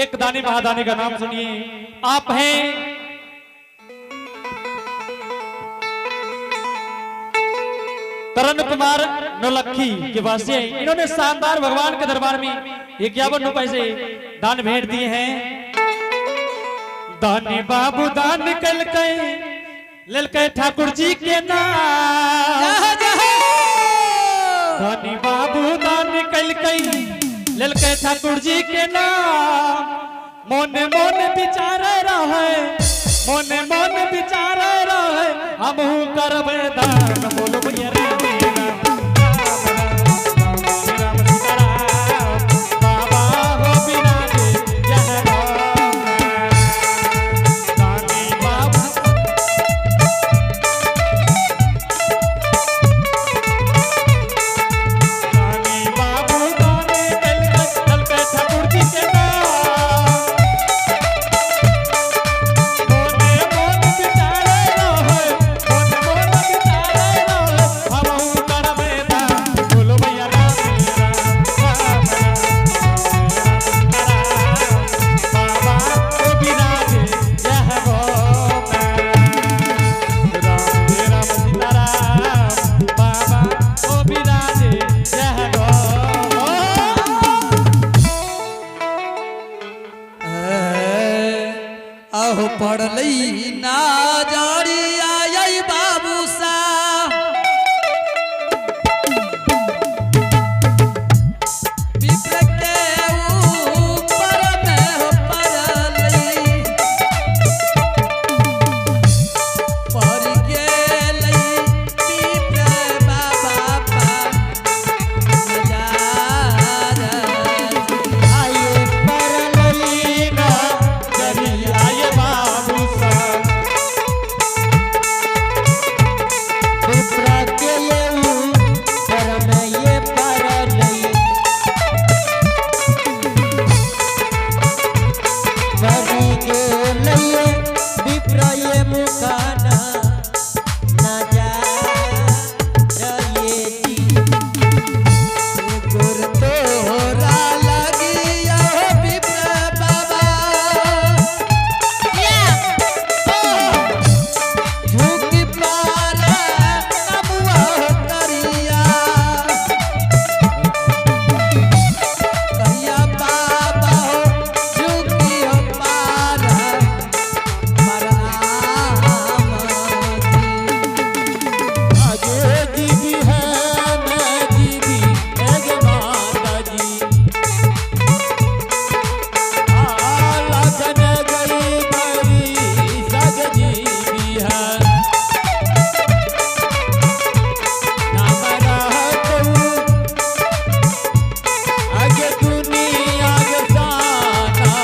एक दानी महादानी का नाम सुनिए। आप हैं करण कुमार नौलखी के वासी हैं। इन्होंने शानदार भगवान के दरबार में 51 रुपए से दान भेंट दिए हैं। दानी बाबू दान कल ललके ठाकुर जी के नाम। दानी बाबू दान कल ललके ठाकुर जी के नाम। मोने मोन विचार रहे, मोने मोन विचार रहे, हमहू करबे दान। बोलो भैया राम राम राम राम सीताराम, बाबा हो बिराजे जय राम। दानी बाबू दानी बाबू दाने कल कल ठाकुर जी के नाम। मोने मोन विचारे रहे, मोने मोन विचारे रहे, हमहू करबे दान। बोलो भैया राम राम राम राम बाबा ओ बिराजे जय हो राम राम सीताराम, बाबा ओ बिराजे जय हो। अहो पड़लई ना जारी आई बाबू सा, विप्र के ऊपर में हो पड़लई, पड़ गेलई विप्र बाबा पा नजारा। आये परललीना जरिया बाबू सा। विप्र के ये परम ये परलई, मरी गेलई विप्र ये मुकाना ना जा रये जी। गुर तोरा लगिया हो विप्र बाबा, झुक पारा नमुआ हो करिया। करिया बाबा हो झुकी हो पारा प्रणाम जी। आगे जीवी है मैं जीवी एक माता जी, आ लगन गई भरी सग जीवी है। नाम रहतऊ आगे दुनिया के साना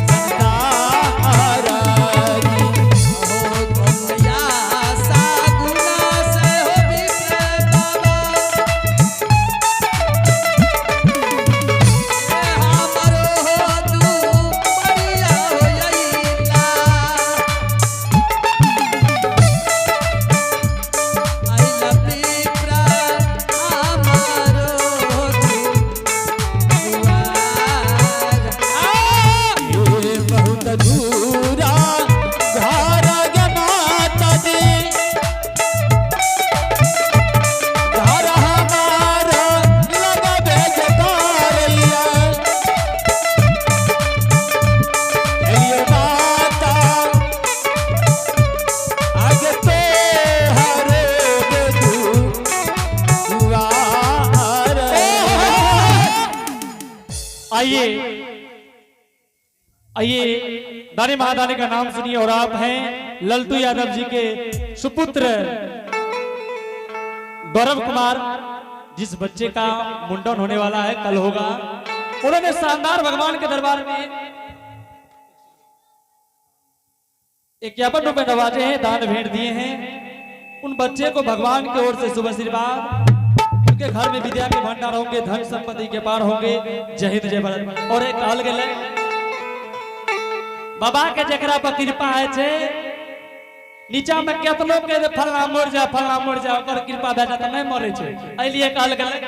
संसार जी। हो दुनिया सागुना से हो विप्र बाबा, ए हमरो हो तू परिया हो अइला। अइला विप्र हमरो हो तू दुआर। ये बहुत दूरा घर गे माता जी, घर हमारा लगबे जकारैया। ये माता आगे तो हरे दुआर। आइए आइए दानी महादानी का नाम सुनिए। और आप हैं ललतू यादव जी के सुपुत्र गौरव कुमार, जिस बच्चे का मुंडन होने वाला है, कल होगा। उन्होंने शानदार भगवान के दरबार में 51 रुपए नवाजे हैं, दान भेंट दिए हैं। उन बच्चे को भगवान की ओर से शुभ आशीर्वाद। उनके घर में विद्या के भंडार होंगे, धन संपत्ति के पार होंगे। जय हिंद जय भारत। और एक कहल गेलै बाबा के जकरा पर कृपा है छे, नीचा में केतनो के दे फलना मर जा फलना मर जा, ओकर कृपा भए जात नहीं मरे छे। एहि लिए कहल गेलै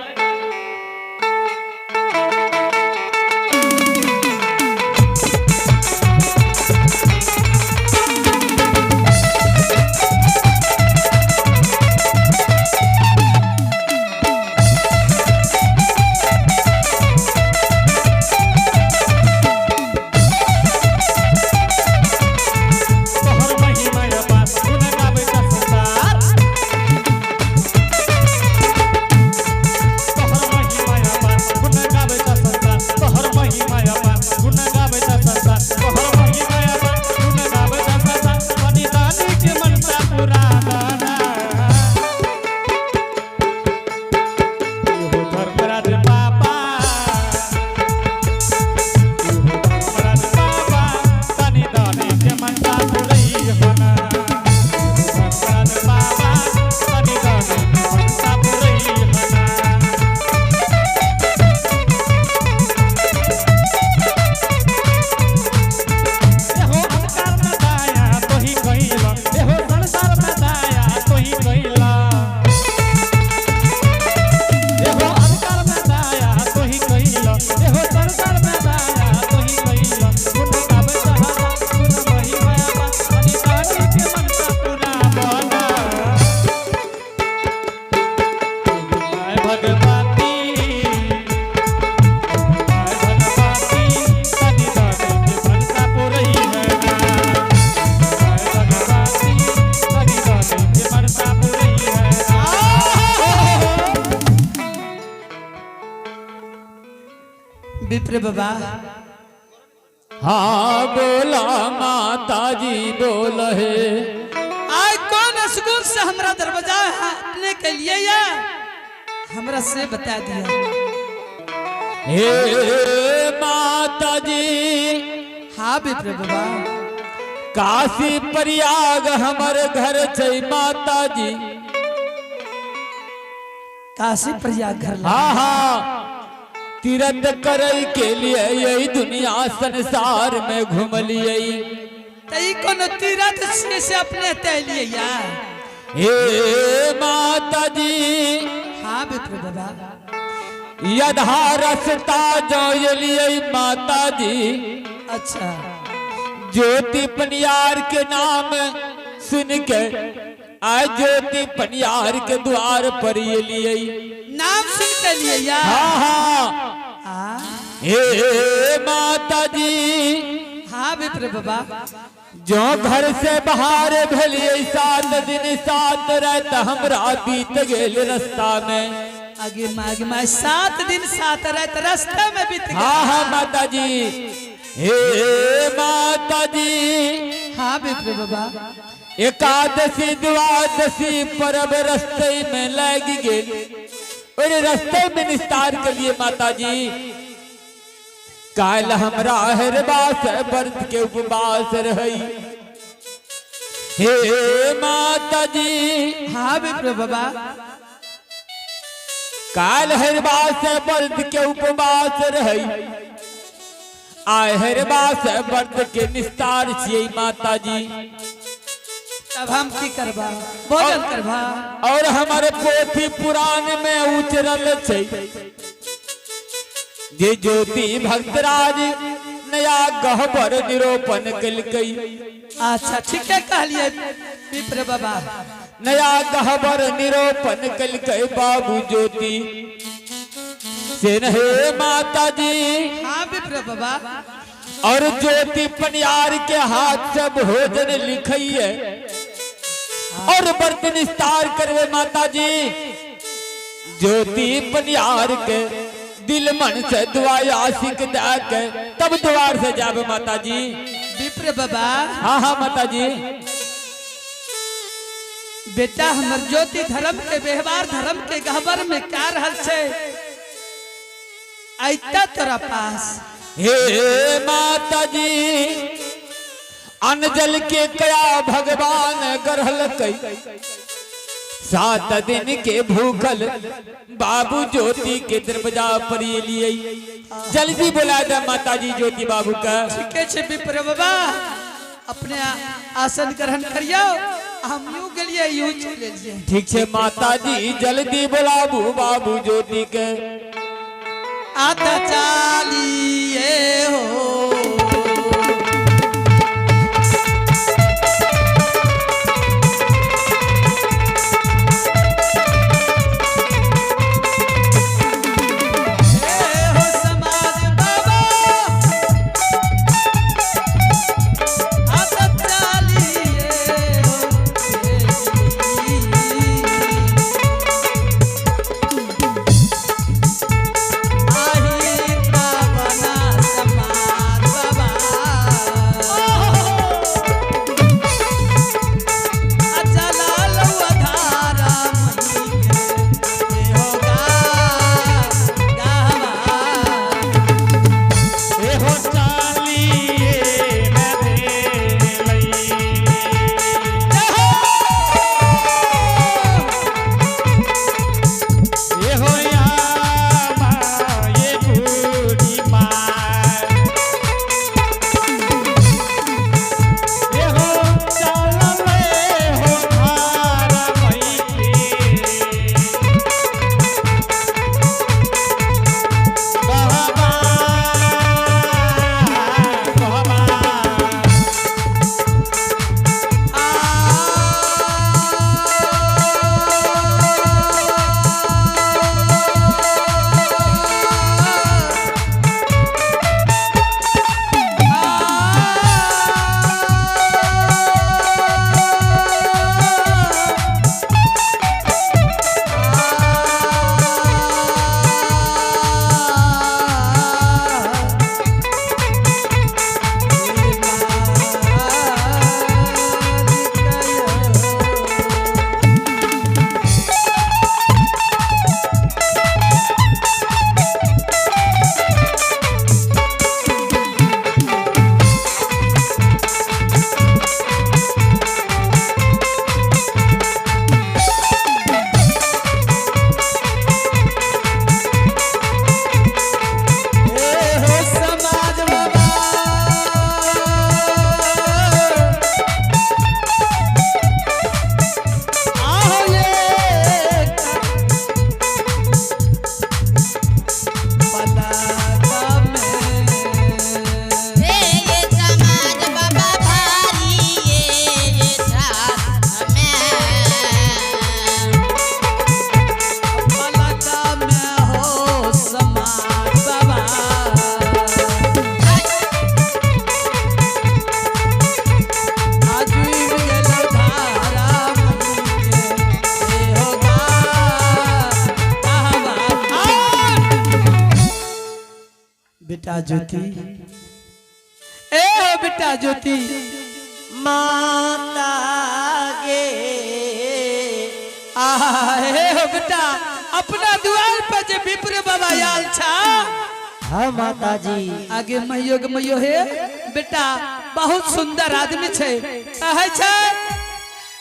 विप्र बाबा। हाँ बोला माता जी बोल है। आज कौन स्कूल से हमरा दरवाजा अपने के लिए या हमरा से बता दिया। हे माता जी। हाँ विप्र बाबा। काशी प्रयाग हमर घर छै माता जी। काशी प्रयाग घर लगा। हाँ हाँ, तीर्थ करे के लिए यही दुनिया संसार में घुमलिए। त ई कोनो तीर्थ से अपने ते लिए या? हे माता जी। हाँ विप्र बाबा। यधा रसता जो लिए माता जी। अच्छा। ज्योति पनियार के नाम सुन के आज ज्योति पनियार के द्वार पर ये लिए। नाम सुन के लिए या? हाँ हाँ। हाँ। हे माता जी। हाँ विप्र बाबा। जो घर से बाहर भेलिए, 7 दिन 7 रात हमरा बीत गेल रास्ता में। आगे मागे माँ, 7 दिन 7 रात रास्ते में बीत गया। हाँ हाँ माता जी, हे माता जी। हाँ विप्र बाबा। एकादशी द्वादशी परब रस्ते में लग गेल और रस्ते में निस्तार के लिए माता जी। काल हमरा हरबास व्रत के उपवास रही हे माता जी। हाँ विप्र बाबा। काल हरबास व्रत के उपवास रही, आय हरबास व्रत के निस्तार छियै माता जी। तब हम की करबा? भोजन करबा? और हमारे पोथी पुराण में उचरल छै जे ज्योति भक्तराज नया गहबर निरूपण कलकै। अच्छा, ठीक है कहलिए विप्र बाबा। नया गहबर निरूपण कलकै बाबू ज्योति से हे माता जी। हाँ विप्र बाबा। और ज्योति पनियार के हाथ से भोजन लिखिए और व्रत निस्तार करवे माता जी। ज्योति पनियार के दिल मन से दुआ आशिक दे के तब द्वार से जावे माता जी। विप्र बाबा। हाँ हाँ माता जी। बेटा, हमर ज्योति धर्म के व्यवहार धर्म के गहबर में क्या रहल छै ऐता तोरा पास? हे माता जी, अन्न जल के कया भगवान गढ़ल कई, 7 दिन के भूखल बाबू ज्योति के दरवाजा पर लिए। जल्दी बुला दे माता जी ज्योति बाबू का। ठीके छै विप्र बाबा, अपने आसन ग्रहण करियो, हम यूं गेलिए यूं चले लिए। ठीक छै माता जी, जल्दी बुलाबू बाबू ज्योति के। आता चालिए हो। हे हो समाज बाबा, आता चालिए हो। आही पावना समाज। बेटा ज्योति, ए हो बेटा ज्योति। माता गे। आहा, हे हो बेटा, अपना द्वार पर जे विप्र बाबा आयल छा। हाँ माता जी। आगे मैयो के मैयो, हे बेटा, बहुत सुंदर आदमी छै। कहै छै,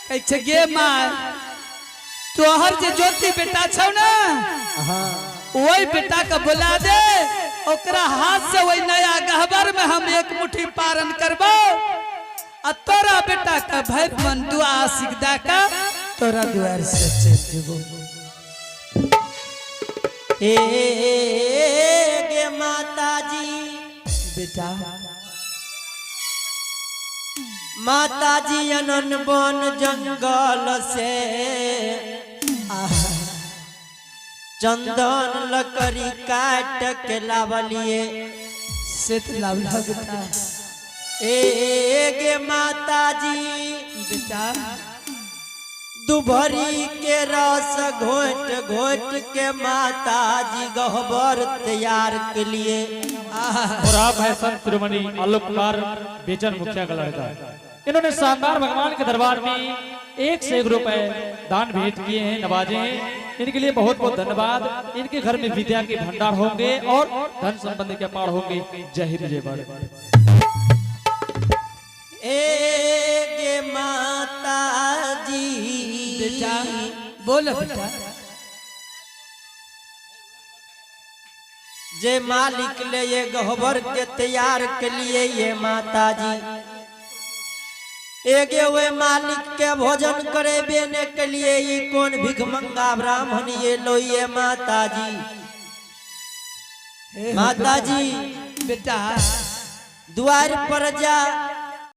कहै छै, गे माय, तोहर जे ज्योति बेटा छौ ना, हाँ। वही बेटा के बुला दे, ओकरा हाथ से वही नया गहबर में हम एक मुट्ठी पारण करबो आ तोरा बेटा का भर मन दुआ आशिक दा का तोरा द्वार से चल जेबो। ए गे माता जी। बेटा। माता जी, अनन वन जंगल से चंदन लकड़ी काट के लावलिए। से तो लावला बेटा। ए गे माता जी। बेटा। दुभरी के रस घोट घोट के माता जी गहबर तैयार के लिए। और आप है संत तिरुमणि आलोक कुमार बेचन मुखिया का लड़का। इन्होंने शानदार भगवान के दरबार में 1 से 1 रुपए दान भेंट किए हैं, नवाजे हैं। इनके लिए बहुत बहुत धन्यवाद। इनके घर में विद्या के भंडार होंगे और धन संबंध के पार होंगे। जय हिंद, जय भारत। ए गे माता जी। बेटा, बोल बेटा। जे मालिक ले ये गहबर के तैयार के लिए ये माता जी, एगे वे मालिक के भोजन करे बेने के लिए ये कौन भिखमंगा ब्राह्मण ये लो ये माता जी। हे माता जी। बेटा। द्वार पर जा।